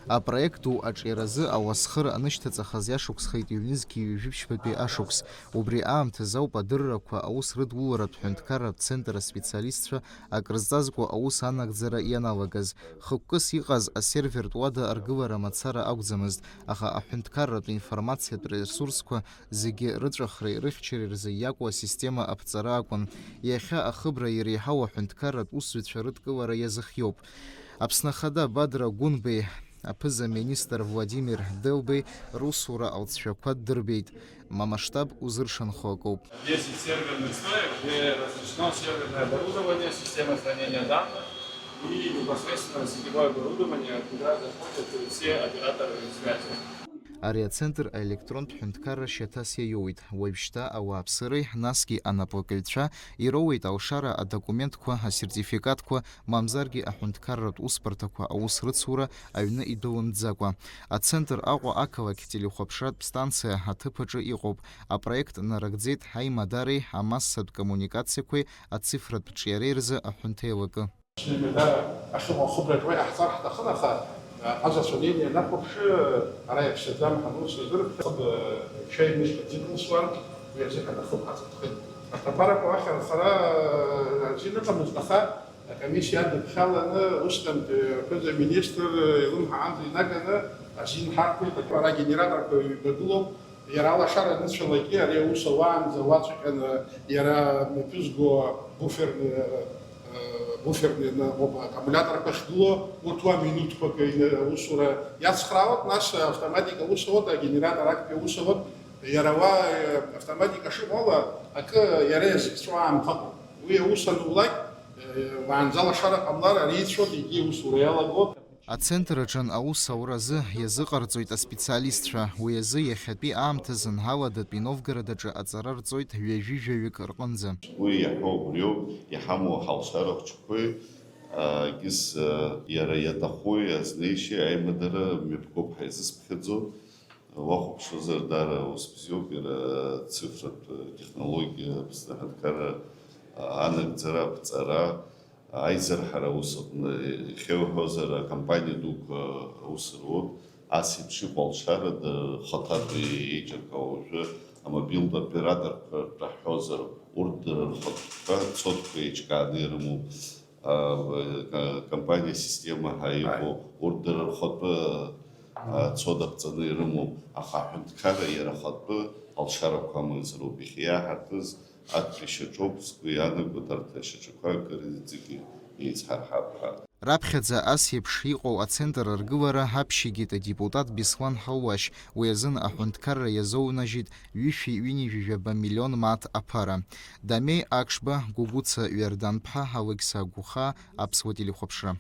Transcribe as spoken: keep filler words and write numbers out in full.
Апроект ду аҿиаразы ауасхыр анышьҭаҵахаз иашықәсхеит ҩнызқьи ҩажәи ԥшьбатәи ашықәс. Убри аамҭазы ауп адыррақәа аус рыдуларатә ҳәынҭқарратә центр аспециалистцәа акрызҵазкуа аус анагӡара ианалагаз. Хықәкыс иҟаз асервертә уада аргылара мацара акәӡамызт, аха аҳәынҭқарратә информациатә ресурсқәа зегьы рыҵәахреи рыхьчареи рзы иакәу асистема аԥҵара акәын. Иахьа ахыбра иреиҳау аҳәынҭқарратә усзуҩцәа рыдкылара иазыхиоуп. Аԥсны Ахада Бадра Гәынбеи аԥыза-министр Владимир Делбеи русура алҵшәақәа ддырбеит. Ма масштаб узыршанхо акоуп. Десять серверных стоек, где размещено серверное оборудование, система хранения данных и непосредственно сетевое оборудование, куда заходят все операторы связи. Ари ацентр аелектронтә ҳәынҭқарра шьаҭас иаиоуит. Уажәшьҭа ауааԥсыреи, насгьы анаплакыҩцәа ироуеит алшара адокументқәа, асертификатқәа, мамзаргьы аҳәынҭқарратә усбарҭақәа аус рыцура аҩны идәылымҵӡакәа. Ацентр Аҟәа ақалақь телехәаԥшратә станциа аҭыԥ аҿы иҟоуп. Апроект нарыгӡеит аимадареи амассатә коммуникациақәеи ацифратә ҿиареи рзы аҳәынҭеилакы. Ҽнеимадара ахьыҟоу ахыбраҿ уа иҟаҳҵар ҳҭахын, аха, а, аӡәцәа неины ианахәаԥшы, ара иаԥсаӡам ҳәа аус азырҳәа, а, шәаҩ мыжда ӡык лсуан, уи азыҳәан ахыб ҳаҵатәхеит. Аҭабарақәа уахь архара, а, азин ыҟамызт, аха акомиссиа адыԥхьаланы, усҟантәи аԥыза-министр илымҳа амца инаганы азин ҳарҭеит, ара агенераторқәа ҩба гылоуп. Иара алашара аныцәалакгьы, ари аус ауаанӡа уаҵәҟьаны иара мҩаԥызго буферный, э, буферный аккумуляторқәа ахьгылоу, урҭ уа минуҭқәак аусура иацхраауеит, нас автоматика аус ауеит, агенератор актәи аус ауеит, иара уа, э, автоматика шыҟоу ала, акы иара иазыхьҵәо аамҭа ыҟоуп. Уи аус анулак, э, уаанӡа алашара ҟамлар, ари ицәоит, егьи аусура иалагоит. Ацентр аҿы аус ауразы иазыҟарҵоит аспециалистцәа. Уи азы иахьатәи аамҭазын Ҳаладатәи Новгород аҿы аҵара рҵоит ҩажәи жәаҩык рҟынӡа. Уи иаҳәо убриоуп, иҳамоу ҳалшара хәыҷқәеи, а, егьыс, а, иара иаҭахуи азнеишьеи аимадара мҩаԥгоуп ҳәа изысԥхьаӡо. Уахәаԥшуазар, даара ус бзиоуп, иара ацифратә технологиа, Аԥсны аҳәынҭқарра, а, анагӡара, аԥҵара, аизырҳара аус аҟны, ихьеуҳәозар, акомпаниа дуқәа аус руеит, ас еиԥш иҟоу алшара, д-, хаҭак еиҿыркаау уажәы амобилтә операторқәа рҳәозар, урҭ дара рхатәқәа цодқәа еиҿкааны ирымоуп, а, ка-, компаниа система ҳәа иҟоу, урҭ дара рхатәы, а, цод аԥҵаны ирымоуп, аха аҳәынҭқарра иара ахатәы алшарақәа амазароуп иахьа иааҳарҭыз. Актәи шьаҿоуп, сгәы иаанагоит, арҭ ашьаҿақәа акыр иҵегьы еицҳарҳап ҳәа. Раԥхьаӡа ас еиԥш иҟоу ацентр аргылара ҳаԥшьигеит адепутат Беслан Ҳалуашь, уи азын аҳәынҭқарра иазоунажьит ҩышәи ҩынҩажәи жәаба миллион мааҭ аԥара. Дамеи Акшба, Гәыгәыца Ҩардан-ԥҳа, Алықьса Гәыхаа, Аԥсуа телехәаԥшра.